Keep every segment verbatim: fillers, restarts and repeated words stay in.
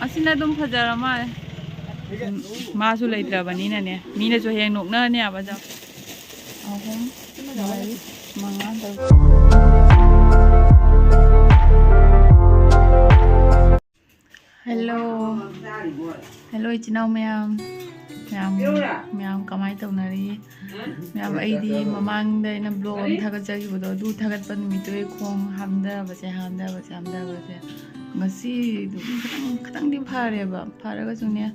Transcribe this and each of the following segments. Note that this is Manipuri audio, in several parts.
ꯑꯁꯤꯅ ꯑꯗꯨꯝ ꯐꯖꯔ ꯃꯥꯜꯂꯦ꯫ ꯎꯝ, ꯃꯥꯁꯨ ꯂꯩꯇ꯭ꯔꯕꯅꯤꯅꯅꯦ, ꯃꯤꯅꯁꯨ ꯍꯌꯦꯡ ꯅꯣꯛꯅꯅꯦꯕ꯫ ꯑꯗ ꯑꯍꯨꯝ, ꯃꯔꯤ, ꯃꯉꯥ, ꯇꯔꯨꯛ꯫ ꯍꯦꯜꯂꯣ꯫ ꯍꯦꯜꯂꯣ, ꯏꯆꯤꯟ ꯏꯅꯥꯎ ꯃꯌꯥꯝ꯫ ꯃꯌꯥꯝ, ꯃꯌꯥꯝ ꯀꯃꯥꯏꯅ ꯇꯧꯅꯔꯤ? ꯃꯌꯥꯝ, ꯑꯩꯗꯤ ꯃꯃꯥꯡꯗ ꯑꯩꯅ ꯕ꯭ꯂꯣꯒ ꯑꯃ ꯊꯥꯒꯠꯆꯈꯤꯕꯗꯣ, ꯑꯗꯨ ꯊꯥꯒꯠꯄ ꯅꯨꯃꯤꯠꯇꯨ ꯑꯩ ꯈꯣꯡ ꯍꯥꯝꯊꯕꯁꯦ, ꯍꯥꯝꯊꯕꯁꯦ, ꯍꯥꯝꯊꯕꯁꯦ꯫ ꯉꯁꯤꯗꯨ ꯈꯤꯇꯪ, ꯈꯤꯇꯪꯗꯤ ꯐꯔꯦꯕ꯫ ꯐꯔꯒꯁꯨꯅꯦ,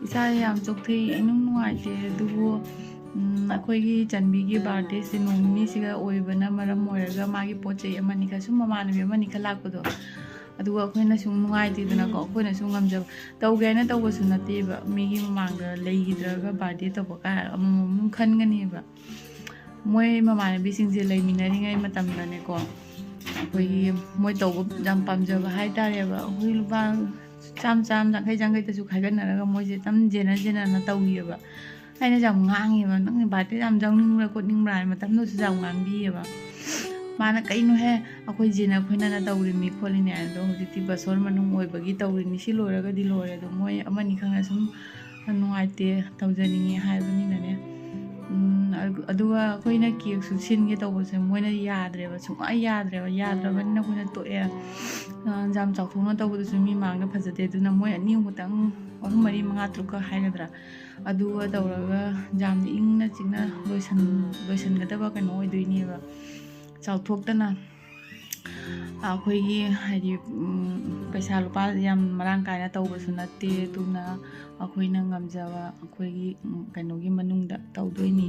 ꯏꯁꯥ ꯌꯥꯝ ꯆꯣꯛꯊꯩ, ꯏꯅꯨꯡ ꯅꯨꯡꯉꯥꯏꯇꯦ꯫ ꯑꯗꯨꯕꯨ, ꯎꯝ, ꯑꯩꯈꯣꯏꯒꯤ ꯆꯟꯕꯤꯒꯤ ꯕꯥꯔꯗꯦꯁꯦ ꯅꯣꯡ ꯅꯤꯅꯤꯁꯤꯒ ꯑꯣꯏꯕꯅ ꯃꯔꯝ ꯑꯣꯏꯔꯒ ꯃꯥꯒꯤ ꯄꯣꯠ ꯆꯩ ꯑꯃꯅꯤ ꯈꯔ, ꯁꯨꯝ ꯃꯃꯥꯟꯅꯕꯤ ꯑꯃꯅꯤ ꯈꯔ ꯂꯥꯛꯄꯗꯣ, ꯑꯗꯨꯒ ꯑꯩꯈꯣꯏꯅ ꯁꯨꯝ ꯅꯨꯡꯉꯥꯏꯇꯦꯗꯅꯀꯣ, ꯑꯩꯈꯣꯏꯅꯁꯨ ꯉꯝꯖꯕ ꯇꯧꯒꯦ ꯍꯥꯏꯅ ꯇꯧꯕꯁꯨ ꯅꯠꯇꯦꯕ꯫ ꯃꯤꯒꯤ ꯃꯃꯥꯡꯗ ꯂꯩꯈꯤꯗ꯭ꯔꯒ ꯕꯥꯔꯗꯦ ꯇꯧꯕ ꯀꯥꯏ ꯑꯃꯃꯝ ꯑꯗꯨꯝ ꯈꯟꯒꯅꯦꯕ꯫ ꯃꯣꯏ ꯃꯃꯥꯟꯅꯕꯤꯁꯤꯡꯁꯦ ꯂꯩꯃꯤꯟꯅꯔꯤꯉꯩ ꯃꯇꯝꯗꯅꯦꯀꯣ, ꯑꯩꯈꯣꯏꯒꯤ ꯃꯣꯏ ꯇꯧꯕ ꯌꯥꯝ ꯄꯥꯝꯖꯕ ꯍꯥꯏꯇꯥꯔꯦꯕ꯫ ꯑꯩꯈꯣꯏ ꯂꯨꯄꯥ ꯆꯥꯝ ꯆꯥꯝ, ꯌꯥꯡꯈꯩ ꯌꯥꯡꯈꯩꯗꯁꯨ ꯈꯥꯏꯒꯠꯅꯔꯒ ꯃꯣꯏꯁꯦ ꯑꯗꯨꯝ ꯖꯦꯟꯅ ꯖꯦꯟꯅꯅ ꯇꯧꯈꯤꯑꯕ꯫ ꯑꯩꯅꯁꯨ ꯌꯥꯝ ꯉꯥꯡꯉꯦꯕ, "ꯅꯪ ꯕꯥꯔꯗꯦ ꯌꯥꯝ ꯌꯥꯎꯅꯤꯡꯕ꯭ꯔꯥ ꯈꯣꯠꯅꯤꯡꯕ꯭ꯔꯥ?" ꯍꯥꯏꯅ ꯃꯇꯝꯗꯨꯗꯁꯨ ꯌꯥꯝ ꯉꯥꯡꯕꯤꯌꯦꯕ꯫ ꯃꯥꯅ, "ꯀꯩꯅꯣꯍꯦ, ꯑꯩꯈꯣꯏ ꯖꯦꯟꯅ ꯑꯩꯈꯣꯏꯅꯅ ꯇꯧꯔꯤꯅꯤ ꯈꯣꯠꯂꯤꯅꯤ" ꯍꯥꯏꯅ꯫ ꯑꯗꯣ ꯍꯧꯖꯤꯛꯇꯤ ꯕꯁꯣꯔ ꯃꯅꯨꯡ ꯑꯣꯏꯕꯒꯤ ꯇꯧꯔꯤꯅꯤ, ꯁꯤ ꯂꯣꯏꯔꯒꯗꯤ ꯂꯣꯏꯔꯦ꯫ ꯑꯗꯣ ꯃꯣꯏ ꯑꯃꯅꯤ ꯈꯪꯅ ꯁꯨꯝ ꯅꯨꯡꯉꯥꯏꯇꯦ, ꯇꯧꯖꯅꯤꯡꯉꯦ ꯍꯥꯏꯕꯅꯤꯅꯅꯦ꯫ ꯎꯝ, ꯑꯗꯨ-, ꯑꯗꯨꯒ ꯑꯩꯈꯣꯏꯅ ꯀꯦꯛꯁꯨ ꯁꯤꯟꯒꯦ ꯇꯧꯕꯁꯦ ꯃꯣꯏꯅ ꯌꯥꯗ꯭ꯔꯦꯕ, ꯁꯨꯡꯌꯥ ꯌꯥꯗ꯭ꯔꯦꯕ꯫ ꯌꯥꯗ꯭ꯔꯕꯅꯤꯅ ꯑꯩꯈꯣꯏꯅ ꯇꯣꯛꯑꯦ꯫ ꯑ, ꯌꯥꯝ ꯆꯥꯎꯊꯣꯛꯅ ꯇꯧꯕꯗꯨꯁꯨ ꯃꯤ ꯃꯥꯡꯗ ꯐꯖꯗꯦ꯫ ꯑꯗꯨꯅ ꯃꯣꯏ ꯑꯅꯤ ꯑꯍꯨꯝ ꯈꯛꯇꯪ, ꯑꯍꯨꯝ, ꯃꯔꯤ, ꯃꯉꯥ, ꯇꯔꯨꯛꯀ ꯍꯥꯏꯒꯗ꯭ꯔꯥ, ꯑꯗꯨꯒ ꯇꯧꯔꯒ ꯌꯥꯝꯅ ꯏꯪꯅ ꯆꯤꯛꯅ ꯂꯣꯏꯁꯟ-, ꯂꯣꯏꯁꯟꯒꯗꯕ ꯀꯩꯅꯣ ꯑꯣꯏꯗꯣꯏꯅꯦꯕ, ꯆꯥꯎꯊꯣꯛꯇꯅ꯫ ꯑꯩꯈꯣꯏꯒꯤ ꯍꯥꯏꯗꯤ, ꯎꯝ, ꯄꯩꯁꯥ ꯂꯨꯄꯥ ꯌꯥꯝ ꯃꯔꯥꯡ ꯀꯥꯏꯅ ꯇꯧꯕꯁꯨ ꯅꯠꯇꯦ꯫ ꯑꯗꯨꯅ ꯑꯩꯈꯣꯏꯅ ꯉꯝꯖꯕ ꯑꯩꯈꯣꯏꯒꯤ, ꯎꯝ, ꯀꯩꯅꯣꯒꯤ ꯃꯅꯨꯡꯗ ꯇꯧꯗꯣꯏꯅꯤ꯫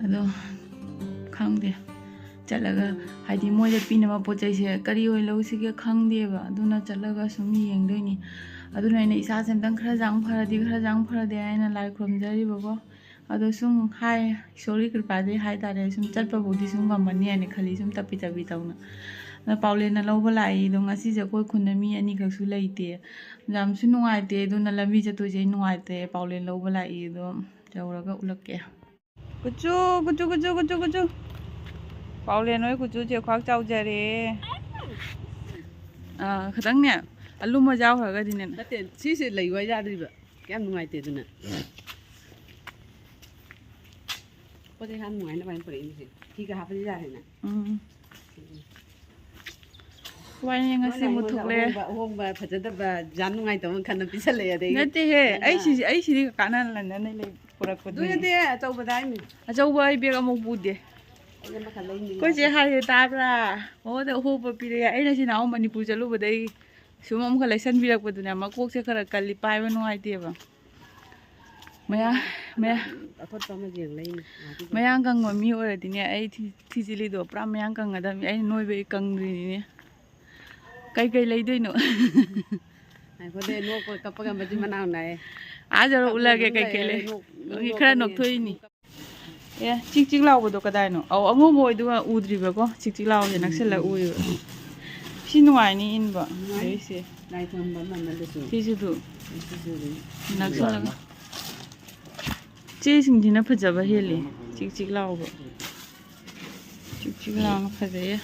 ꯑꯗꯣ ꯈꯪꯗꯦ, ꯆꯠꯂꯒ ꯍꯥꯏꯗꯤ ꯃꯣꯏꯗ ꯄꯤꯅꯕ ꯄꯣꯠ ꯆꯩꯁꯦ ꯀꯔꯤ ꯑꯣꯏꯅ ꯂꯧꯁꯤꯒꯦ ꯈꯪꯗꯦꯕ꯫ ꯑꯗꯨꯅ ꯆꯠꯂꯒ ꯁꯨꯝ ꯌꯦꯡꯗꯣꯏꯅꯤ꯫ ꯑꯗꯨꯅ ꯑꯩꯅ ꯏꯁꯥꯁꯦ ꯑꯝꯇꯪ ꯈꯔ ꯆꯥꯡ ꯐꯔꯗꯤ, ꯈꯔ ꯆꯥꯡ ꯐꯔꯗꯤ ꯍꯥꯏꯅ ꯂꯥꯏ ꯈꯨꯔꯨꯝꯖꯔꯤꯕꯀꯣ꯫ ꯑꯗꯣ ꯁꯨꯝ ꯍꯥꯏ, ꯏꯁꯣꯔꯒꯤ ꯀ꯭ꯔꯤꯄꯥꯗꯒꯤ ꯍꯥꯏꯇꯥꯔꯦ, ꯁꯨꯝ ꯆꯠꯄꯕꯨꯗꯤ ꯁꯨꯝ ꯉꯝꯃꯅꯤ ꯍꯥꯏꯅ ꯈꯜꯂꯤ, ꯁꯨꯝ ꯇꯞꯄꯤ ꯇꯞꯄꯤ ꯇꯧꯅ꯫ ꯑꯗꯣ ꯄꯥꯎꯂꯦꯟꯅ ꯂꯧꯕ ꯂꯥꯛꯏ꯫ ꯑꯗꯣ ꯉꯁꯤꯁꯦ ꯑꯩꯈꯣꯏ ꯈꯨꯟꯗ ꯃꯤ ꯑꯅꯤꯈꯛꯁꯨ ꯂꯩꯇꯦ, ꯌꯥꯝꯁꯨ ꯅꯨꯡꯉꯥꯏꯇꯦ꯫ ꯑꯗꯨꯅ ꯂꯝꯕꯤ ꯆꯠꯇꯣꯏꯁꯦ ꯑꯩ ꯅꯨꯡꯉꯥꯏꯇꯦ꯫ ꯄꯥꯎꯂꯦꯟ ꯂꯧꯕ ꯂꯥꯛꯏ꯫ ꯑꯗꯣ ꯌꯧꯔꯒ ꯎꯠꯂꯛꯀꯦ꯫ ꯀꯨꯆꯨ, ꯀꯨꯆꯨ, ꯀꯨꯆꯨ, ꯀꯨꯆꯨ, ꯀꯨꯆꯨ꯫ ꯄꯥꯎꯂꯦꯟ ꯍꯣꯏ ꯀꯨꯆꯨꯁꯦ ꯈ꯭ꯋꯥꯡ ꯆꯥꯎꯖꯔꯦ꯫ ꯑꯥ, ꯈꯤꯇꯪꯅꯦ, ꯑꯂꯨꯝꯕ ꯌꯥꯎꯈ꯭ꯔꯒꯗꯤꯅꯦ꯫ ꯅꯠꯇꯦ, ꯁꯤꯁꯦ ꯂꯩꯌꯨ ꯍꯥꯏ ꯌꯥꯗ꯭ꯔꯤꯕ꯫ ꯀꯌꯥꯝ ꯅꯨꯡꯉꯥꯏꯇꯦ ꯑꯗꯨꯅ꯫ ꯄꯣꯠ ꯆꯩ ꯍꯥꯞ ꯅꯨꯡꯉꯥꯏꯅꯕ ꯍꯥꯏꯅ ꯄꯨꯔꯛꯏꯅꯦ ꯁꯦ꯫ ꯐꯤꯒ ꯍꯥꯞꯄꯗꯤ ꯌꯥꯔꯦꯅ꯫ ꯎꯝ꯫ ꯋꯥꯏꯅꯦ ꯉꯁꯤ ꯃꯣꯏꯅ ꯑꯩꯉꯣꯟꯗ ꯃꯨꯊꯣꯛꯂꯦ꯫ ꯑꯍꯣꯡꯕ, ꯑꯍꯣꯡꯕ ꯐꯖꯗꯕ, ꯌꯥꯝ ꯅꯨꯡꯉꯥꯏꯇꯕ ꯃꯈꯜ ꯑꯃ ꯄꯤꯁꯜꯂꯛꯑꯦ ꯑꯗꯩ ꯅꯠꯇꯦꯍꯦ, ꯑꯩꯅ ꯑꯩ ꯁꯤꯁꯤ, ꯑꯩ ꯁꯤꯗꯤ ꯀꯀꯥꯅ ꯂꯟꯗꯟꯗꯩ ꯂꯩ-, ꯄꯨꯔꯛꯄꯗꯨꯅꯦ꯫ ꯑꯗꯨ ꯅꯠꯇꯦ, ꯑꯆꯧꯕꯗ ꯍꯥꯏꯅꯤ꯫ ꯑꯆꯧꯕ ꯑꯩ ꯕꯦꯒ ꯑꯃꯨꯛ ꯄꯨꯗꯦ꯫ ꯑꯩ ꯑꯃꯈꯛ ꯂꯩꯅꯤꯡꯉꯦ꯫ ꯑꯩꯈꯣꯏ ꯆꯦ ꯍꯥꯏꯁꯦ ꯇꯥꯕ꯭ꯔꯥ? ꯃꯉꯣꯟꯗ ꯑꯍꯣꯡꯕ ꯄꯤꯔꯛꯑꯦ꯫ ꯑꯩꯅ ꯁꯤ ꯅꯍꯥꯟ ꯃꯅꯤꯄꯨꯔ ꯆꯠꯂꯨꯕꯗꯩ ꯁꯨꯝ ꯑꯃꯨꯛꯀ ꯂꯩꯁꯟꯕꯤꯔꯛꯄꯗꯨꯅꯦ꯫ ꯃꯀꯣꯛꯁꯦ ꯈꯔ ꯀꯜꯂꯤ, ꯄꯥꯏꯕ ꯅꯨꯡꯉꯥꯏꯇꯦꯕ꯫ ꯃꯌꯥ-, ꯃꯌꯥ-, ꯑꯐꯠꯄ ꯑꯃ ꯌꯦꯡ ꯂꯩꯅꯤ꯫ ꯃꯌꯥꯡ ꯀꯪꯕ ꯃꯤ ꯑꯣꯏꯔꯗꯤꯅꯦ, ꯑꯩ ꯊꯤ-, ꯊꯤꯖꯤꯜꯂꯤꯗꯣ ꯄꯨꯔꯥ ꯃꯌꯥꯡ ꯀꯪꯒꯗꯕꯅꯤ꯫ ꯑꯩ ꯅꯣꯏꯕꯒꯤ ꯀꯪꯗ꯭ꯔꯤꯅꯤꯅꯦ꯫ ꯀꯩꯀꯩ ꯂꯩꯗꯣꯏꯅꯣ? ꯉꯥꯏꯈꯣꯗꯦ, ꯅꯣꯛꯄ ꯀꯞꯄꯒ ꯃꯆꯤꯟ ꯃꯅꯥꯎ ꯅꯥꯏꯌꯦ꯫ ꯑꯥ ꯌꯧꯔ ꯀꯞꯄꯒ ꯎꯠꯂꯛꯑꯒꯦ ꯑꯗꯨꯝ ꯀꯩꯀꯩ ꯂꯩ꯫ ꯂꯩꯔꯦ, ꯅꯣꯛ-, ꯅꯣꯛ-, ꯈꯔ ꯅꯣꯛꯄꯒꯤ ꯅꯣꯛꯊꯣꯛꯏꯅꯤ꯫ ꯑꯦ, ꯆꯤꯛ ꯆꯤꯛ ꯂꯥꯎꯕꯗꯣ ꯀꯗꯥꯏꯅꯣ? ꯑꯧ, ꯑꯉꯧꯕ ꯑꯣꯏꯗꯨꯒ ꯎꯗ꯭ꯔꯤꯕꯀꯣ꯫ ꯆꯤꯛ ꯆꯤꯛ ꯂꯥꯎꯕꯁꯦ ꯅꯛꯁꯜꯂ ꯎꯏꯕ꯫ ꯁꯤ ꯅꯨꯡꯉꯥꯏꯅꯤ ꯏꯟꯕ꯫ ꯅꯨꯡꯉꯥꯏ꯫ ꯂꯩꯁꯦ꯫ ꯂꯥꯏ ꯈꯨꯔꯨꯝꯕ ꯑꯃ ꯑꯃꯗꯁꯨ꯫ ꯁꯤꯁꯨ ꯑꯗꯨ꯫ ꯁꯤꯁꯨ ꯑꯗꯨꯝ꯫ ꯅꯛꯁꯜꯂꯒ꯫ ꯆꯦꯁꯤꯡꯁꯤꯅ ꯐꯖꯕ ꯍꯦꯜꯂꯤ꯫ ꯆꯤꯛ ꯆꯤꯛ ꯂꯥꯎꯕ꯫ ꯆꯤꯛ ꯆꯤꯛ ꯂꯥꯎꯅ ꯐꯖꯩꯌꯦ꯫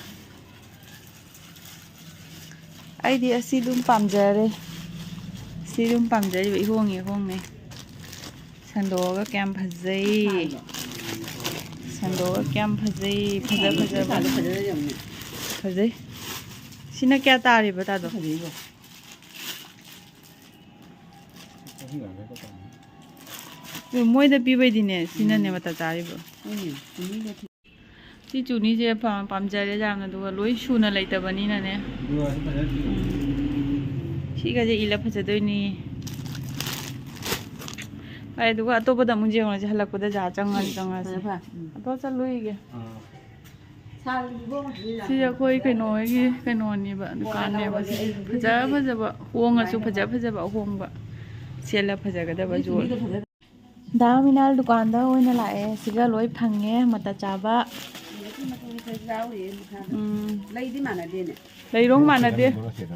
ꯑꯩꯗꯤ ꯑꯁꯤ ꯑꯗꯨꯝ ꯄꯥꯝꯖꯔꯦ꯫ ꯁꯤ ꯑꯗꯨꯝ ꯄꯥꯝꯖꯔꯤꯕ ꯏꯍꯣꯡ ꯏꯍꯣꯡꯉꯦ꯫ ꯁꯟꯗꯣꯛꯑꯒ ꯀꯌꯥꯝ ꯐꯖꯩ꯫ ꯁꯟꯗꯣꯛꯑꯒ ꯀꯌꯥꯝ ꯐꯖꯩ꯫ ꯐꯖ ꯐꯖꯕ꯫ ꯐꯖꯩ꯫ ꯁꯤꯅ ꯀꯌꯥ ꯇꯥꯔꯤꯕ, ꯇꯥꯗꯣ? ꯑꯗꯨ ꯃꯣꯏꯗ ꯄꯤꯕꯩꯗꯤꯅꯦ, ꯁꯤꯅꯅꯦ ꯃꯇꯝ ꯆꯥꯔꯤꯕ꯫ ꯁꯤ ꯆꯨꯅꯤꯁꯦ ꯄꯥꯝ-, ꯄꯥꯝꯖꯔꯦ ꯌꯥꯝꯅ, ꯑꯗꯨꯒ ꯂꯣꯏ ꯁꯨꯅ ꯂꯩꯇꯕꯅꯤꯅꯅꯦ꯫ ꯁꯤꯒꯁꯦ ꯏꯜꯂ ꯐꯖꯗꯣꯏꯅꯤ꯫ ꯐꯔꯦ, ꯑꯗꯨꯒ ꯑꯇꯣꯞꯄꯗ ꯑꯃꯨꯛ ꯌꯦꯡꯉꯨꯔꯁꯤ, ꯍꯜꯂꯛꯄꯗ ꯖꯥ ꯆꯪꯉꯁꯨ ꯆꯪꯉꯁꯤ꯫ ꯐꯔꯦ, ꯐꯔꯦ꯫ ꯎꯝ꯫ ꯑꯇꯣꯞꯄ ꯆꯠꯂꯨꯏꯒꯦ꯫ ꯁꯤ ꯑꯩꯈꯣꯏ ꯀꯩꯅꯣ ꯍꯣꯏꯒꯤ ꯀꯩꯅꯣꯅꯦꯕ, ꯗꯨꯀꯥꯟꯅꯦꯕ꯫ ꯁꯤ ꯐꯖ ꯐꯖꯕ, ꯍꯣꯡꯉꯁꯨ ꯐꯖ ꯐꯖꯕ ꯑꯍꯣꯡꯕ, ꯁꯦꯠꯂ ꯐꯖꯒꯗꯕ ꯌꯣꯜꯂꯦ꯫ ꯗꯥ ꯃꯤꯅꯥꯜ ꯗꯨꯀꯥꯟꯗ ꯑꯣꯏꯅ ꯂꯥꯛꯑꯦ꯫ ꯁꯤꯒ ꯂꯣꯏ ꯐꯪꯉꯦ, ꯃꯇꯠ ꯆꯥꯕ꯫ ꯎꯝ꯫ ꯂꯩꯗꯤ ꯃꯥꯟꯅꯗꯦꯅꯦ꯫ ꯂꯩꯔꯣꯡ ꯃꯥꯟꯅꯗꯦ꯫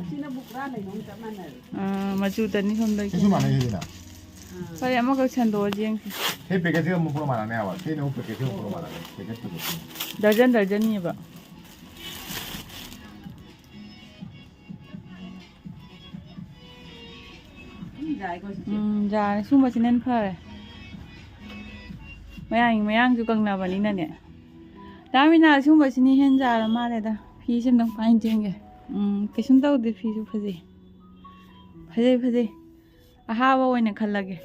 ꯁꯤꯅꯕꯨ ꯄꯨꯔꯥ ꯂꯩꯔꯣꯡ ꯆꯞ ꯃꯥꯟꯅꯔꯦ꯫ ꯑꯥ, ꯃꯆꯨ ꯇꯅꯤ ꯁꯣꯝꯗꯒꯤ꯫ ꯁꯤꯁꯨ ꯃꯥꯟꯅꯩ ꯁꯤꯅ꯫ ꯐꯔꯦ, ꯑꯃꯈꯛ ꯁꯟꯗꯣꯛꯑ ꯌꯦꯡꯁꯤ꯫ ꯁꯤ ꯄꯦꯀꯦꯠꯁꯤꯒ ꯑꯃꯨꯛ ꯄꯨꯔꯥ ꯃꯥꯟꯅꯅꯤ ꯍꯥꯏꯕ꯫ ꯁꯤꯅ ꯑꯃꯨꯛ ꯄꯦꯀꯦꯠꯁꯤꯒ ꯄꯨꯔꯥ ꯃꯥꯟꯅꯅꯤ꯫ ꯄꯦꯀꯦꯠ ꯄꯦꯀꯦꯠꯁꯤꯒ꯫ ꯗꯔꯖꯟ ꯗꯔꯖꯟꯅꯦꯕ꯫ ꯎꯝ, ꯌꯥꯔꯦ꯫ ꯁꯨꯝꯕꯁꯤꯅ ꯍꯦꯟꯅ ꯐꯔꯦ꯫ ꯃꯌꯥꯡ, ꯃꯌꯥꯡꯁꯨ ꯀꯪꯅꯕꯅꯤꯅꯅꯦ꯫ ꯗꯥ ꯃꯤꯅꯥ, ꯁꯨꯝꯕꯁꯤꯅ ꯍꯦꯟ ꯌꯥꯔ ꯃꯥꯜꯂꯦꯗ꯫ ꯐꯤꯁꯦ ꯑꯝꯇꯪ ꯄꯥꯏꯅ ꯆꯦꯟꯒꯦ꯫ ꯎꯝ, ꯀꯩꯁꯨꯝ ꯇꯧꯗꯦ, ꯐꯤꯁꯨ ꯐꯖꯩ꯫ ꯐꯖꯩ, ꯐꯖꯩ꯫ ꯑꯍꯥꯕ ꯑꯣꯏꯅ ꯈꯜꯂꯒꯦ꯫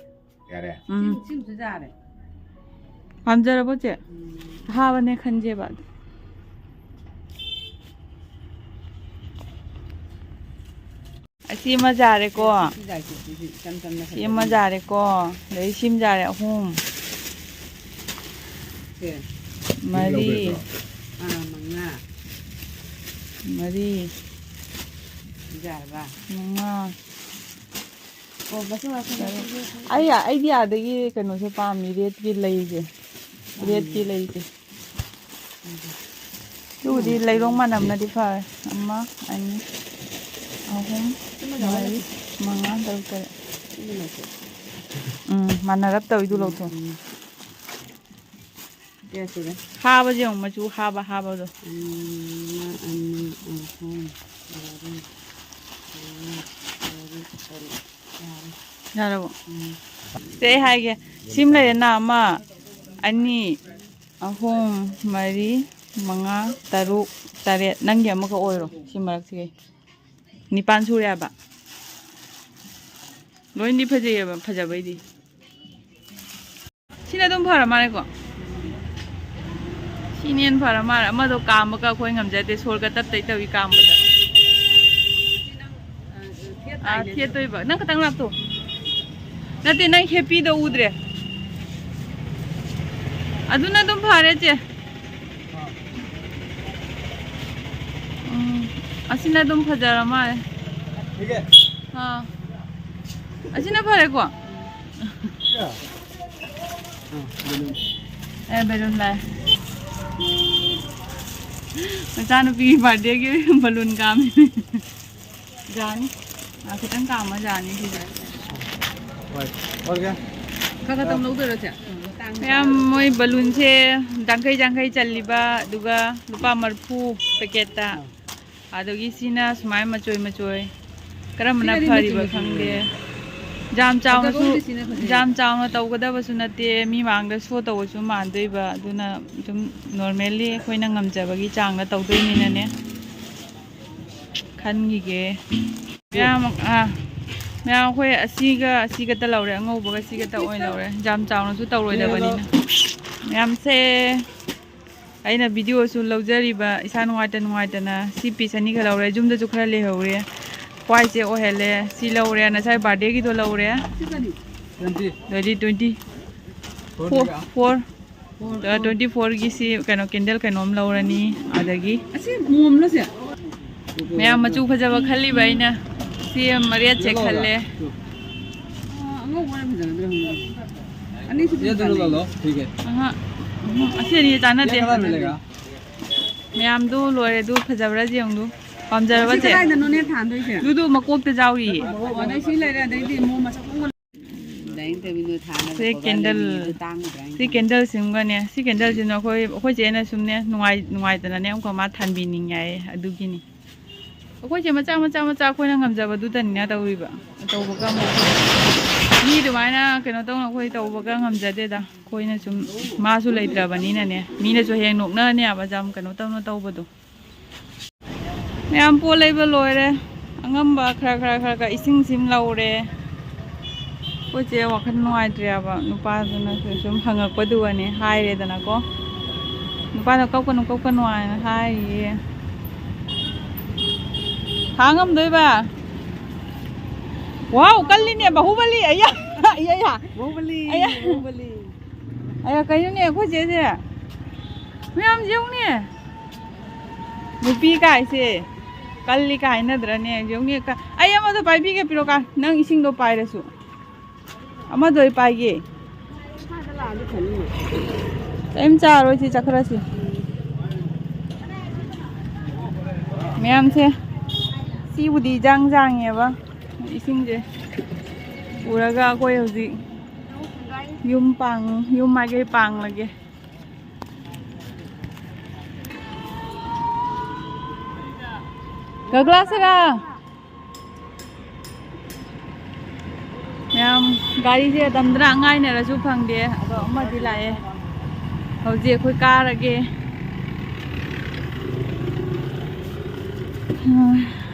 ꯌꯥꯔꯦ꯫ ꯎꯝ꯫ ꯁꯤꯝ-, ꯁꯤꯝꯁꯨ ꯌꯥꯔꯦ꯫ ꯄꯥꯝꯖꯔꯕꯣ, ꯆꯦ? ꯎꯝ꯫ ꯑꯍꯥꯕꯅꯦ ꯈꯟꯖꯦꯕ꯫ ꯑꯁꯤ ꯑꯃ ꯌꯥꯔꯦꯀꯣ꯫ ꯁꯤ ꯌꯥꯏ, ꯁꯤ, ꯁꯤ ꯏꯆꯝ ꯆꯝꯅ ꯁꯤ ꯑꯃ ꯐꯖꯕ꯫ ꯌꯥꯔꯦꯀꯣ꯫ ꯑꯗꯩ ꯁꯤꯝ ꯌꯥꯔꯦ, ꯑꯍꯨꯝ꯫ ꯁꯦ꯫ ꯃꯔꯤ꯫ ꯑꯥ, ꯃꯉꯥ꯫ ꯃꯔꯤ꯫ ꯌꯥꯔꯕ? ꯃꯉꯥ꯫ ꯑꯣ, ꯕꯁ ꯋꯥꯁ ꯇꯔꯨꯛ꯫ ꯑꯩ, ꯑꯩꯗꯤ ꯑꯥꯗꯒꯤ ꯀꯩꯅꯣꯁꯦ ꯄꯥꯝꯃꯤ, ꯔꯦꯠꯀꯤ ꯂꯩꯁꯦ꯫ ꯔꯦꯠꯀꯤ ꯂꯩꯁꯦ꯫ ꯑꯗꯨꯕꯨꯗꯤ ꯂꯩꯔꯣꯡ ꯃꯥꯟꯅꯕꯅꯗꯤ ꯐꯔꯦ꯫ ꯑꯃ, ꯑꯅꯤ, ꯑꯍꯨꯝ, ꯃꯔꯤ, ꯃꯉꯥ, ꯇꯔꯨꯛ, ꯇꯔꯦꯠ꯫ ꯎꯝ, ꯃꯥꯟꯅꯔꯞ ꯇꯧꯋꯤꯗꯨ ꯂꯧꯊꯣꯛ꯫ ꯎꯝ꯫ ꯀꯌꯥ ꯁꯨꯔꯦ? ꯍꯥꯕꯁꯦ ꯌꯦꯡꯉꯨ, ꯃꯆꯨ ꯍꯥꯕ ꯍꯥꯕꯗꯣ꯫ ꯑꯃ, ꯑꯅꯤ, ꯑꯍꯨꯝ, ꯃꯔꯤ, ꯃꯉꯥ, ꯇꯔꯨꯛ, ꯇꯔꯦꯠ꯫ ꯌꯥꯔꯦ꯫ ꯌꯥꯔꯕꯣ? ꯎꯝ꯫ ꯁꯦ, ꯑꯩ ꯍꯥꯏꯒꯦ꯫ ꯁꯤꯃ ꯂꯩꯔꯦꯅ, ꯑꯃ, ꯑꯅꯤ, ꯑꯍꯨꯝ, ꯃꯔꯤ, ꯃꯉꯥ, ꯇꯔꯨꯛ, ꯇꯔꯦꯠ꯫ ꯅꯪꯒꯤ ꯑꯃꯈꯛ ꯑꯣꯏꯔꯣ ꯁꯤ ꯃꯔꯛꯁꯤꯒꯤ꯫ ꯅꯤꯄꯥꯟ ꯁꯨꯔꯦ ꯍꯥꯏꯕ꯫ ꯂꯣꯏꯅꯗꯤ ꯐꯖꯩꯌꯦꯕ, ꯐꯖꯕꯩꯗꯤ꯫ ꯁꯤꯅ ꯑꯗꯨꯝ ꯐꯔ ꯃꯥꯜꯂꯦꯀꯣ꯫ ꯁꯤꯅ ꯍꯦꯟꯅ ꯐꯔ ꯃꯥꯜꯂꯦ꯫ ꯑꯃꯗꯣ ꯀꯥꯝꯕꯒ ꯑꯩꯈꯣꯏ ꯉꯝꯖꯗꯦ꯫ ꯁꯣꯔꯒ ꯇꯠ ꯇꯩ ꯇꯧꯏ ꯀꯥꯝꯕꯗ꯫ ꯑꯥ, ꯊꯦꯠꯇꯣꯏꯕ꯫ ꯅꯪ ꯈꯇꯪ ꯂꯥꯛꯇꯣ꯫ ꯅꯠꯇꯦ, ꯅꯪ ꯍꯦꯞꯄꯤꯗꯣ ꯎꯗ꯭ꯔꯦ꯫ ꯑꯗꯨꯅ ꯑꯗꯨꯝ ꯐꯔꯦ, ꯆꯦ꯫ ꯎꯝ, ꯑꯁꯤꯅ ꯑꯗꯨꯝ ꯐꯖꯔ ꯃꯥꯜꯂꯦ꯫ ꯑꯥ, ꯑꯁꯤꯅ ꯐꯔꯦꯀꯣ꯫ ꯑꯦ, ꯕꯦꯂꯨꯟ ꯂꯥꯛꯑꯦ꯫ ꯃꯆꯥꯅꯨꯄꯤꯒꯤ ꯕꯥꯔꯗꯦꯒꯤ ꯕꯦꯂꯨꯟ ꯀꯥꯝꯃꯤ꯫ ꯌꯥꯅꯤ꯫ ꯑꯥ, ꯈꯤꯇꯪ ꯀꯥꯝꯃ ꯌꯥꯅꯤ ꯁꯤꯁꯦ꯫ ꯍꯣꯏ꯫ ꯑꯣꯀꯦ꯫ ꯈꯔ ꯈꯛꯇꯪ ꯂꯧꯗꯣꯏꯔꯣ, ꯆꯦ? ꯃꯌꯥꯝ ꯃꯣꯏ ꯕꯦꯂꯨꯟꯁꯦ ꯌꯥꯡꯈꯩ ꯌꯥꯡꯈꯩ ꯆꯜꯂꯤꯕ, ꯑꯗꯨꯒ ꯂꯨꯄꯥ ꯃꯔꯤꯐꯨ ꯄꯦꯀꯦꯠꯇ꯫ ꯑꯗꯒꯤ ꯁꯤꯅ ꯁꯨꯃꯥꯏꯅ ꯃꯆꯣꯏ ꯃꯆꯣꯏ꯫ ꯀꯔꯝꯕꯅ ꯁꯤꯅꯗꯤ ꯐꯔꯤꯕ ꯃꯆꯨ ꯈꯪꯗꯦ꯫ ꯌꯥꯝ ꯆꯥꯎꯅꯁꯨ, ꯐꯖꯕꯕꯨꯗꯤ ꯁꯤꯅ ꯐꯖꯩ꯫ ꯌꯥꯝ ꯆꯥꯎꯅ ꯇꯧꯒꯗꯕꯁꯨ ꯅꯠꯇꯦ, ꯃꯤ ꯃꯥꯡꯗ ꯁꯣ ꯇꯧꯕꯁꯨ ꯃꯥꯟꯗꯣꯏꯕ, ꯑꯗꯨꯅ ꯑꯗꯨꯝ ꯅꯣꯔꯃꯦꯜꯂꯤ ꯑꯩꯈꯣꯏꯅ ꯉꯝꯖꯕꯒꯤ ꯆꯥꯡꯗ ꯇꯧꯗꯣꯏꯅꯤꯅꯅꯦ, ꯈꯟꯈꯤꯒꯦ꯫ ꯃꯌꯥꯝ, ꯑꯥ, ꯃꯌꯥꯝ ꯑꯩꯈꯣꯏ ꯑꯁꯤꯒ ꯑꯁꯤꯒꯇ ꯂꯧꯔꯦ, ꯑꯉꯧꯕꯒ ꯑꯁꯤꯒꯇ ꯑꯣꯏꯅ ꯂꯧꯔꯦ, ꯌꯥꯝ ꯆꯥꯎꯅꯁꯨ ꯇꯧꯔꯣꯏꯗꯕꯅꯤꯅ꯫ ꯃꯌꯥꯝꯁꯦ ꯑꯩꯅ ꯚꯤꯗꯤꯑꯣꯁꯨ ꯂꯧꯖꯔꯤꯕ, ꯏꯁꯥ ꯅꯨꯡꯉꯥꯏꯇ ꯅꯨꯡꯉꯥꯏꯇꯅ ꯁꯤ ꯄꯤꯁ ꯑꯅꯤꯈꯛ ꯂꯧꯔꯦ, ꯌꯨꯝꯗꯁꯨ ꯈꯔ ꯂꯩꯍꯧꯔꯦ꯫ ꯈ꯭ꯋꯥꯏꯁꯦ ꯑꯣꯏꯍꯜꯂꯦ꯫ ꯁꯤ ꯂꯧꯔꯦ, ꯉꯁꯥꯏ ꯕꯥꯔꯗꯦꯒꯤꯗꯣ ꯂꯧꯔꯦ꯫ ꯁꯤ ꯀꯔꯤ? ꯇ꯭ꯋꯦꯟꯇꯤ꯫ ꯑꯗꯩꯗꯤ ꯇ꯭ꯋꯦꯟꯇꯤ ꯐꯣꯔ꯫ ꯐꯣꯔ꯫ ꯇ꯭ꯋꯦꯟꯇꯤ ꯐꯣꯔꯒꯤ ꯁꯤ ꯀꯩꯅꯣ, ꯀꯦꯟꯗꯜ ꯀꯩꯅꯣꯝ ꯂꯧꯔꯅꯤ꯫ ꯑꯗꯒꯤ ꯑꯁꯤ ꯃꯣꯝꯂꯣ ꯁꯦ? ꯃꯌꯥꯝ ꯃꯆꯨ ꯐꯖꯕ ꯈꯜꯂꯤꯕ ꯑꯩꯅ꯫ ꯁꯤ ꯔꯦꯗꯁꯦ ꯈꯜꯂꯦ꯫ ꯑꯥ, ꯑꯉꯧꯕꯅ ꯐꯖꯒꯗ꯭ꯔꯥ ꯈꯪꯗꯦ꯫ ꯑꯅꯤꯁꯨ ꯑꯗꯨꯝ ꯆꯥꯟꯅꯩ꯫ ꯑꯍ, ꯑꯍ, ꯑꯁꯤ ꯑꯅꯤ ꯆꯥꯟꯅꯗꯦ꯫ ꯃꯌꯥꯝꯗꯨ ꯂꯣꯏꯔꯦ, ꯑꯗꯨ ꯐꯖꯕ꯭ꯔꯥ ꯌꯦꯡꯉꯨ꯫ ꯄꯥꯝꯖꯔꯕ ꯁꯤ ꯆꯦ? ꯀꯗꯥꯏꯗꯅꯣꯅꯦ ꯊꯥꯟꯗꯣꯏꯁꯦ? ꯑꯗꯨꯗꯨ ꯃꯀꯣꯛꯇ ꯌꯥꯎꯔꯤꯌꯦ꯫ ꯑꯣ, ꯑꯗꯩ ꯁꯤ ꯂꯩꯔꯦ, ꯑꯗꯩꯗꯤ ꯃꯣꯝ ꯃꯁꯛ ꯈꯪꯕ ꯗꯥꯏꯅꯤꯡ ꯇꯦꯕꯜꯗꯣ ꯊꯥꯅꯕ ꯁꯤ ꯀꯣꯚꯔ ꯀꯦꯟꯗꯜ, ꯂꯩꯅꯤꯡꯉꯦ, ꯑꯗꯨ ꯇꯥꯡꯒꯗ꯭ꯔꯥ ꯍꯥꯏꯅ ꯁꯤ ꯈꯟꯕ꯫ ꯀꯦꯟꯗꯜ ꯁꯤꯝꯒꯅꯦ꯫ ꯁꯤ ꯀꯦꯟꯗꯜꯁꯤꯅ ꯑꯩꯈꯣꯏ, ꯑꯩꯈꯣꯏ ꯆꯦꯅ ꯁꯨꯝꯅꯦ, ꯅꯨꯡꯉꯥꯏ-, ꯅꯨꯡꯉꯥꯏꯇꯅꯅꯦ ꯑꯃꯨꯛꯀ ꯃꯥ ꯊꯥꯟꯕꯤꯅꯤꯡꯉꯦ ꯍꯥꯏꯌꯦ, ꯑꯗꯨꯒꯤꯅꯤ꯫ ꯑꯩꯈꯣꯏꯁꯦ ꯃꯆꯥ ꯃꯆꯥ ꯃꯆꯥ ꯑꯩꯈꯣꯏꯅ ꯉꯝꯖꯕꯗꯨꯗꯅꯤꯅ ꯇꯧꯔꯤꯕ꯫ ꯑꯇꯧꯕꯒ ꯑꯃꯨꯛ ꯃꯤ ꯑꯗꯨꯃꯥꯏꯅ ꯀꯩꯅꯣ ꯇꯧꯅ ꯑꯩꯈꯣꯏ ꯇꯧꯕꯒ ꯉꯝꯖꯗꯦꯗ꯫ ꯑꯩꯈꯣꯏꯅ ꯁꯨꯝ ꯃꯥꯁꯨ ꯂꯩꯇ꯭ꯔꯕꯅꯤꯅꯅꯦ꯫ ꯃꯤꯅꯁꯨ ꯍꯌꯦꯡ ꯅꯣꯛꯅꯅꯦꯕ ꯌꯥꯝ ꯀꯩꯅꯣ ꯇꯧꯅ ꯇꯧꯕꯗꯣ꯫ ꯃꯌꯥꯝ ꯄꯣꯠ ꯂꯩꯕ ꯂꯣꯏꯔꯦ꯫ ꯑꯉꯝꯕ ꯈꯔ ꯈꯔ ꯈꯔ ꯈꯔ ꯏꯁꯤꯡ ꯁꯤꯝ ꯂꯧꯔꯦ꯫ ꯑꯩꯈꯣꯏ ꯆꯦ ꯋꯥꯈꯜ ꯅꯨꯡꯉꯥꯏꯇ꯭ꯔꯦꯕ, ꯅꯨꯄꯥꯗꯨꯅꯁꯨ ꯁꯨꯝ ꯍꯪꯉꯛꯄꯗꯨꯒꯅꯦ ꯍꯥꯏꯔꯦꯗꯅꯀꯣ꯫ ꯅꯨꯄꯥꯅ "ꯀꯞꯀꯅꯨ, ꯀꯞꯀꯅꯨ" ꯍꯥꯏꯅ ꯍꯥꯏꯔꯤꯌꯦ꯫ ꯊꯥꯡ ꯉꯝꯗꯣꯏꯕ? ꯋꯥꯎ, ꯀꯜꯂꯤꯅꯦ, ꯕꯥꯍꯨꯕꯂꯤ! ꯑꯌꯥ! ꯑꯌꯥ! ꯕꯥꯍꯨꯕꯂꯤ! ꯑꯌꯥ! ꯕꯥꯍꯨꯕꯂꯤ! ꯑꯌꯥ, ꯀꯩꯅꯣꯅꯦ, ꯑꯩꯈꯣꯏ ꯆꯦꯁꯦ? ꯃꯌꯥꯝ ꯌꯦꯡꯉꯨꯅꯦ꯫ ꯅꯨꯄꯤ ꯀꯥꯏꯁꯦ ꯀꯜꯂꯤ ꯀꯥꯏꯅꯗ꯭ꯔꯅꯦ? ꯌꯦꯡꯉꯨꯅꯦ, ꯀ-, ꯑꯩ ꯑꯃꯗꯣ ꯄꯥꯏꯕꯤꯒꯦ, ꯄꯤꯔꯛꯑꯣ꯫ ꯅꯪ ꯏꯁꯤꯡꯗꯣ ꯄꯥꯏꯔꯁꯨ꯫ ꯑꯃꯗꯣ ꯑꯩ ꯄꯥꯏꯒꯦ꯫ ꯀꯔꯤꯝ ꯆꯥꯔꯣꯏ ꯁꯤ ꯆꯠꯈ꯭ꯔꯁꯤ꯫ ꯃꯌꯥꯝꯁꯦ ꯁꯤꯕꯨꯗꯤ ꯏꯖꯥꯡ ꯖꯥꯡꯉꯦꯕ, ꯏꯁꯤꯡꯁꯦ ꯎꯔꯒ ꯑꯩꯈꯣꯏ ꯍꯧꯖꯤꯛ ꯌꯨꯝ ꯄꯥꯡ-, ꯌꯨꯝ ꯃꯥꯏꯀꯩ ꯄꯥꯡꯂꯒꯦ꯫ ꯒꯒꯂꯥ ꯁꯔꯥ꯫ ꯒꯥꯔꯤꯁꯦ ꯑꯗꯨꯝꯗ꯭ꯔꯥ ꯉꯥꯏꯅꯔꯁꯨ ꯐꯪꯗꯦ꯫ ꯑꯗꯣ ꯑꯃꯗꯤ ꯂꯥꯛꯑꯦ꯫ ꯍꯧꯖꯤꯛ ꯑꯩꯈꯣꯏ ꯀꯥꯔꯒꯦ꯫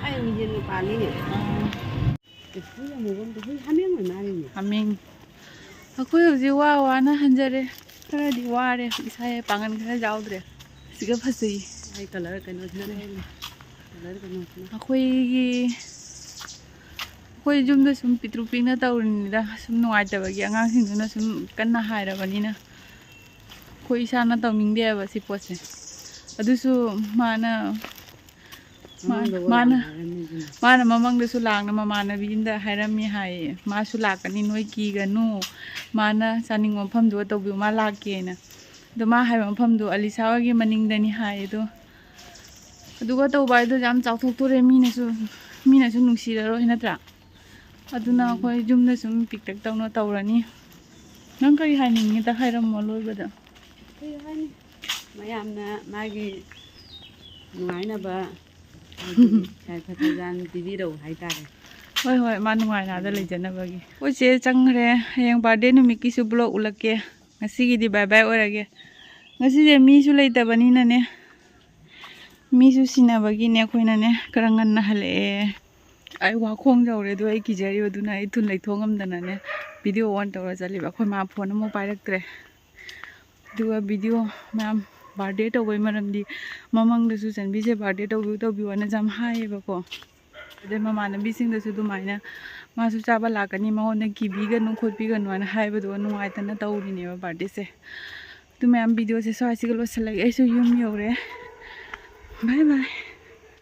ꯑꯩ ꯃꯤꯁꯦ ꯅꯨꯄꯥꯅꯤꯅꯦ꯫ ꯍꯥꯃꯦꯡ ꯑꯣꯏ ꯃꯥꯜꯂꯤꯅꯦ꯫ ꯍꯥꯃꯦꯡ꯫ ꯑꯩꯈꯣꯏ ꯍꯧꯖꯤꯛ ꯋꯥ ꯋꯥꯅ ꯍꯟꯖꯔꯦ꯫ ꯈꯔꯗꯤ ꯋꯥꯔꯦ꯫ ꯏꯁꯥ ꯄꯥꯡꯒꯜ ꯈꯔ ꯌꯥꯎꯗ꯭ꯔꯦ꯫ ꯁꯤꯒ ꯐꯖꯩ꯫ ꯑꯩ ꯀꯂꯔ ꯀꯩꯅꯣꯁꯤꯅ ꯂꯩꯔꯤꯅꯦ꯫ ꯀꯂꯔ ꯀꯩꯅꯣꯁꯤꯅ꯫ ꯑꯩꯈꯣꯏꯒꯤ ꯑꯩꯈꯣꯏ ꯌꯨꯝꯗ ꯁꯨꯝ ꯄꯤꯛꯇ꯭ꯔꯨ ꯄꯤꯛꯅ ꯇꯧꯔꯤꯅꯤꯗ꯫ ꯁꯨꯝ ꯅꯨꯡꯉꯥꯏꯇꯕꯒꯤ ꯑꯉꯥꯡꯁꯤꯡꯗꯨꯅ ꯁꯨꯝ ꯀꯟꯅ ꯍꯥꯏꯔꯕꯅꯤꯅ꯫ ꯑꯩꯈꯣꯏ ꯏꯁꯥꯅ ꯇꯧꯅꯤꯡꯗꯦꯕ ꯁꯤ ꯄꯣꯠꯁꯦ꯫ ꯑꯗꯨꯁꯨ ꯃꯥꯅ ꯃꯥ- ꯃꯃꯥꯡꯗ ꯃꯥꯅ ꯋꯥꯔꯝꯃꯤ ꯑꯗꯨꯅ꯫ ꯃꯥꯅ ꯃꯃꯥꯡꯗꯁꯨ ꯂꯥꯛꯅ ꯃꯃꯥꯟꯅꯕꯤ ꯑꯃꯗ ꯍꯥꯏꯔꯝꯃꯤ ꯍꯥꯏꯌꯦ, ꯃꯥꯁꯨ ꯂꯥꯛꯀꯅꯤ, ꯅꯣꯏ ꯀꯤꯒꯅꯨ, ꯃꯥꯅ ꯆꯥꯅꯤꯡꯕ ꯃꯐꯝꯗꯨꯒ ꯇꯧꯕꯤꯌꯨ, ꯃꯥ ꯂꯥꯛꯀꯦꯅ꯫ ꯑꯗꯣ ꯃꯥ ꯍꯥꯏꯕ ꯃꯐꯝꯗꯣ ꯑꯂꯤꯁꯥ ꯍꯣꯏꯒꯤ ꯃꯅꯤꯡꯗꯅꯤ ꯍꯥꯏ꯫ ꯑꯗꯣ ꯑꯗꯨꯒ ꯇꯧꯕ ꯍꯥꯏꯗꯣ ꯌꯥꯝ ꯆꯥꯎꯊꯣꯛꯇꯣꯔꯦ, ꯃꯤꯅꯁꯨ ꯃꯤꯅꯁꯨ ꯅꯨꯡꯁꯤꯔꯔꯣꯏ ꯅꯠꯇ꯭ꯔꯥ? ꯑꯗꯨꯅ ꯎꯝ꯫ ꯑꯩꯈꯣꯏ ꯌꯨꯝꯗ ꯁꯨꯝ ꯄꯤꯛꯇꯛ ꯇꯧꯅ ꯇꯧꯔꯅꯤ꯫ ꯅꯪ ꯀꯔꯤ ꯍꯥꯏꯅꯤꯡꯉꯤꯗ ꯍꯥꯏꯔꯝꯃꯣ ꯂꯣꯏꯕꯗ꯫ ꯀꯩ ꯍꯥꯏꯅꯤ? ꯃꯌꯥꯝꯅ ꯃꯥꯒꯤ ꯅꯨꯡꯉꯥꯏꯅꯕ ꯍꯥꯏꯗꯤ ꯌꯥꯏꯐ ꯊꯧꯖꯥꯜ ꯄꯤꯕꯤꯔꯛꯎ ꯍꯥꯏꯇꯥꯔꯦ꯫ ꯍꯣꯏ ꯍꯣꯏ, ꯃꯥ ꯅꯨꯡꯉꯥꯏꯅ ꯑꯥꯗ ꯎꯝ꯫ ꯂꯩꯖꯅꯕꯒꯤ꯫ ꯑꯩꯈꯣꯏ ꯆꯦ ꯆꯪꯈ꯭ꯔꯦ꯫ ꯍꯌꯦꯡ ꯕꯥꯔꯗꯦ ꯅꯨꯃꯤꯠꯀꯤꯁꯨ ꯕ꯭ꯂꯣꯛ ꯎꯠꯂꯛꯀꯦ꯫ ꯉꯁꯤꯒꯤꯗꯤ ꯕꯥꯏ ꯕꯥꯏ ꯑꯣꯏꯔꯒꯦ꯫ ꯉꯁꯤꯁꯦ ꯃꯤꯁꯨ ꯂꯩꯇꯕꯅꯤꯅꯅꯦ, ꯃꯤꯁꯨ ꯁꯤꯟꯅꯕꯒꯤꯅꯦ ꯑꯩꯈꯣꯏꯅꯅꯦ ꯈꯔ ꯉꯟꯅ ꯍꯜꯂꯛꯑꯦ꯫ ꯑꯩ ꯋꯥꯈꯣꯡ ꯌꯧꯔꯦ, ꯑꯗꯣ ꯑꯩ ꯀꯤꯖꯔꯤꯕꯗꯨꯅ ꯑꯩ ꯊꯨꯟ ꯂꯩꯊꯣꯛ ꯉꯝꯗꯅꯅꯦ ꯚꯤꯗꯤꯑꯣ ꯑꯣꯟ ꯇꯧꯔ ꯆꯠꯂꯤꯕ꯫ ꯑꯩꯈꯣꯏ ꯃꯥ ꯐꯣꯟ ꯑꯃꯨꯛ ꯄꯥꯏꯔꯛꯇ꯭ꯔꯦ꯫ ꯑꯗꯨꯒ ꯚꯤꯗꯤꯑꯣ ꯃꯌꯥꯝ ꯕꯥꯔꯗꯦ ꯇꯧꯕꯩ ꯃꯔꯝꯗꯤ ꯃꯃꯥꯡꯗꯁꯨ ꯆꯟꯕꯤꯁꯦ ꯕꯥꯔꯗꯦ ꯇꯧꯕꯤꯌꯨ ꯇꯧꯕꯤꯌꯨꯅ ꯌꯥꯝ ꯍꯥꯏꯌꯦꯕꯀꯣ꯫ ꯑꯗꯩ ꯃꯃꯥꯟꯅꯕꯤꯁꯤꯡꯗꯁꯨ ꯑꯗꯨꯃꯥꯏꯅ ꯃꯥꯁꯨ ꯆꯥꯕ ꯂꯥꯛꯀꯅꯤ, ꯃꯉꯣꯟꯗ ꯀꯤꯕꯤꯒꯅꯨ ꯈꯣꯠꯄꯤꯒꯅꯨ ꯍꯥꯏꯅ ꯍꯥꯏꯕꯗꯣ ꯅꯨꯡꯉꯥꯏꯇꯅ ꯇꯧꯔꯤꯅꯦꯕ ꯕꯥꯔꯗꯦꯁꯦ꯫ ꯑꯗꯨ ꯃꯌꯥꯝ ꯚꯤꯗꯤꯑꯣꯁꯦ ꯁ꯭ꯋꯥꯏꯁꯤꯒ ꯂꯣꯏꯁꯤꯜꯂꯒꯦ꯫ ꯑꯩꯁꯨ ꯌꯨꯝ ꯌꯧꯔꯦ꯫ ꯕꯥꯏ ꯕꯥꯏ꯫